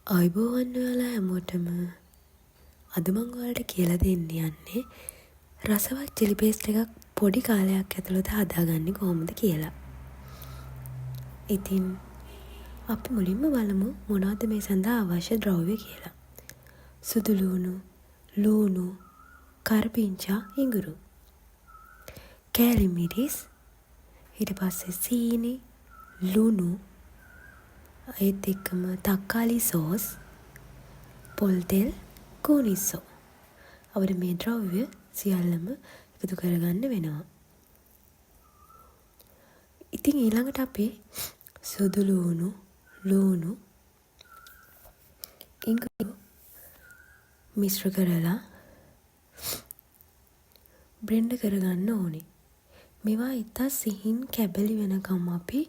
ආයුබෝවන් ඔයාලා හැමෝටම. අද මං ඔයාලට කියලා දෙන්න යන්නේ රසවත් චිලි පේස්ට් එකක් පොඩි කාලයක් ඇතුළත හදාගන්නේ කොහොමද කියලා. ඉතින් අපි මුලින්ම බලමු මොනවද මේ සඳහා අවශ්‍ය ද්‍රව්‍ය කියලා. සුදු ලූණු, ලූණු, කරපිංචා ඉඟුරු, කෑලි මිරිස්, ඊට පස්සේ සීනි, ලුණු, ඒත් එක්කම තක්කාලි සෝස්, පොල් තෙල්, කූනිස්සෝ. අපිට මේ ද්‍රව්‍ය සියල්ලම එකතු කරගන්න වෙනවා. ඉතින් ඊළඟට අපි සුදු ලූණු, ලූණු, ඉඟුරු මිශ්‍ර කරලා බ්ලෙන්ඩ් කරගන්න ඕනේ. මේවා ඉතා සිහින් කැබලි වෙනකම් අපි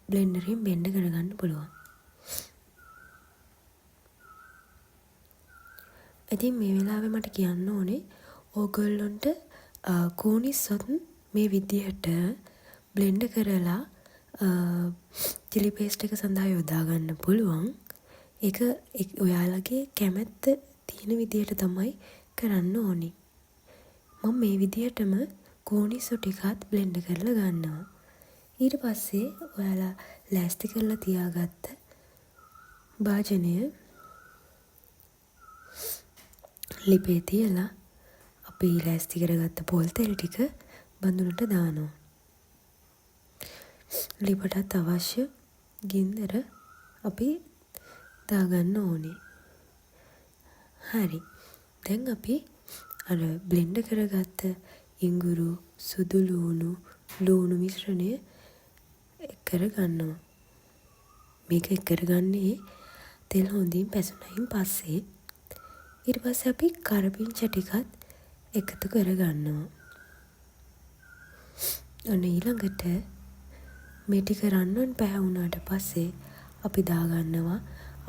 බ්ලෙන්ඩරෙන් බ්ලෙන්ඩ් කරගන්න පුළුවන්. ඉතින් මේ වෙලාවේ මට කියන්න ඕනේ ඕගොල්ලොන්ට කූනිස්සොත් මේ විදිහට බ්ලෙන්ඩ් කරලා චිලි පේස්ට් එක සඳහා යොදා ගන්න පුළුවන්. ඒක ඔයාලගේ කැමැත්ත තියෙන විදිහට තමයි කරන්න ඕනේ. මම මේ විදිහටම කූනිස්සු ටිකත් බ්ලෙන්ඩ් කරලා ගන්නවා. ඊට පස්සේ ඔයාලා ලෑස්ති කරලා තියාගත්ත භාජනය ලිපේ තියලා අපි ලෑස්ති කරගත්ත පොල් තෙල් ටික බඳුනට දානවා. ලිපටත් අවශ්‍ය ගින්දර අපි දාගන්න ඕනේ. හරි. දැන් අපි අර බ්ලෙන්ඩ් කරගත්ත ඉඟුරු, සුදු ලූණු, ලූණු මිශ්‍රණය එක් කරගන්නවා. මේක එක් කරගන්නේ තෙල් හොඳින් පැසුනයින් පස්සේ. ඊට පස්සේ අපි කරපිංච ටිකත් එකතු කරගන්නවා. ඔන්න ඊළඟට මේ ටික රන්වන් පැහැවුනාට පස්සේ අපි දාගන්නවා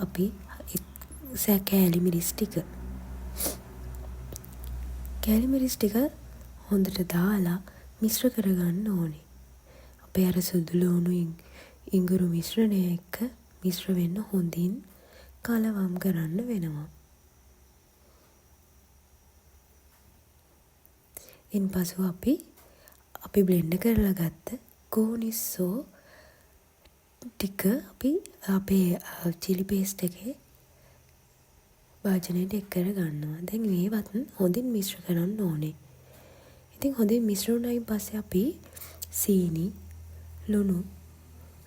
අපි කෑලි මිරිස් ටික. කෑලි මිරිස් ටික හොඳට දාලා මිශ්‍ර කරගන්න ඕනේ. අපේ අර සුදු ලුණු ඉඟුරු මිශ්‍රණය එක්ක මිශ්‍ර වෙන්න හොඳින් කලවම් කරන්න වෙනවා. ඉන්පසු අපි බ්ලෙන්ඩ් කරලා ගත්ත කෝනිස්සෝ ටික අපි අපේ චිලි පේස්ට් එකේ භාජනයට එක් කර ගන්නවා. දැන් මේවත් හොඳින් මිශ්‍ර කරන්න ඕනේ. ඉතින් හොඳින් මිශ්‍ර වුණායින් පස්සේ අපි සීනි, ලුණු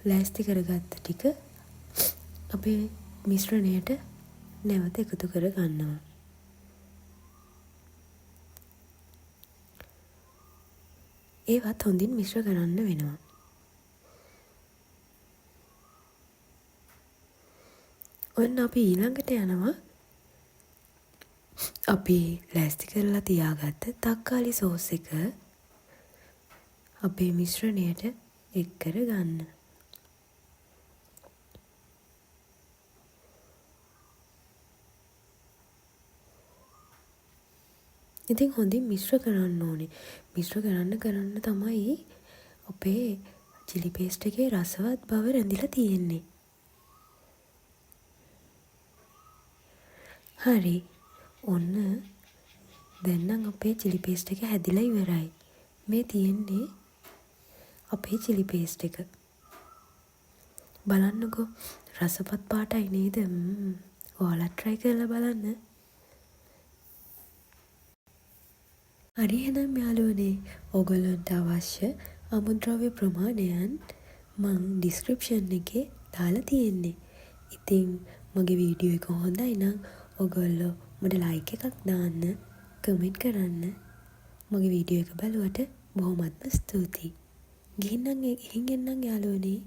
ලෑස්ති කරගත්ත ටික අපේ මිශ්‍රණයට නැවත එකතු කර ගන්නවා. ඒවත් හොඳින් මිශ්‍ර කරන්න වෙනවා. ඔන්න අපි ඊළඟට යනවා අපි ලෑස්ති කරලා තියාගත්ත තක්කාලි සෝස් එක අපේ මිශ්‍රණයට එක් කරගන්න. ඉතින් හොඳින් මිශ්‍ර කරන්න ඕනේ. මිශ්‍ර කරන්න කරන්න තමයි අපේ චිලි පේස්ට් එකේ රසවත් බව රැඳිලා තියෙන්නේ. හරි. ඔන්න දැන් නම් අපේ චිලි පේස්ට් එක හැදිලා ඉවරයි. මේ තියෙන්නේ අපේ චිලි පේස්ට් එක. බලන්නකෝ රසවත් පාටයි නේද? ඔයාලත් try කරලා බලන්න. හරි එහෙනම් යාළුවනේ, ඕගොල්ලන්ට අවශ්‍ය අමුද්‍රව්‍ය ප්‍රමාණයන් මං ඩිස්ක්‍රිප්ෂන් එකේ දාලා තියෙන්නේ. ඉතින් මගේ වීඩියෝ එක හොඳයි නම් ඔයගොල්ලෝ මට ලයික් එකක් දාන්න, කමෙන්ට් කරන්න. මගේ වීඩියෝ එක බැලුවට බොහොමත්ම ස්තුතියි. ගිහින් එන්නම් යාළුවනේ.